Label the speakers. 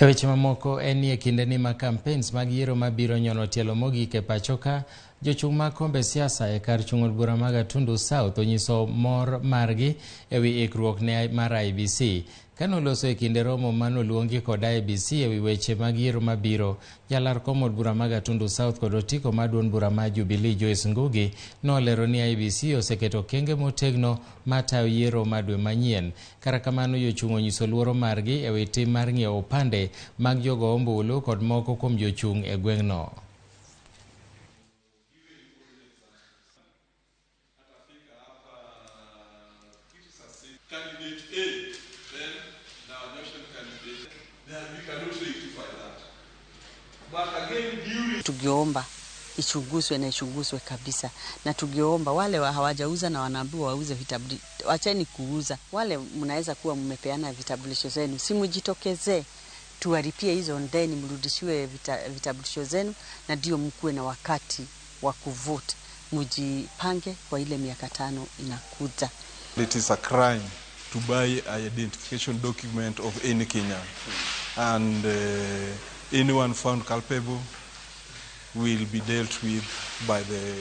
Speaker 1: E weche mamoko en ni e kindeni ma campaigns mag yiero mabiro nyono tielo mogik e pacho ka, jochung' mag kombe siasa e kar chung' od bura ma Gatundu South onyiso mor margi ewi ikruok ne mar IEBC. Kane oloso e kinde romo manoluongi kod IEBC ewi weche mag yiero mabiro, jalar kom od bura ma Gatundu South kod otiko mar duond bura mar Jubilee Joyce Ngugi nolero ni IEBC oseketo okenge motegno matayo yiero ma dwe manyien. Kata kamano jochung' onyiso luoro margi ewi tim mar ng'iewo opande mag jogo ombulu kod moko kuom jochung' e gweng'no.
Speaker 2: Candidate A, then now candidate, then we cannot rectify that. But again, during
Speaker 3: Tungeomba ichunguzwe na ichunguzwe kabisa, na tungeomba wale wa hawajauza na wanaambiwa wauze vitambulisho, wacheni kuuza. Wale mnaweza kuwa mmepeana vitambulisho zenu, si mjitokezee tuwalipie hizo ndeni, mrudishiwe vitambulisho zenu, na ndio mkuwe na wakati wa kuvote, mjipange kwa ile miaka 5 inakuja.
Speaker 2: It is a crime to buy identification document of any Kenyan, and anyone found culpable will be dealt with by the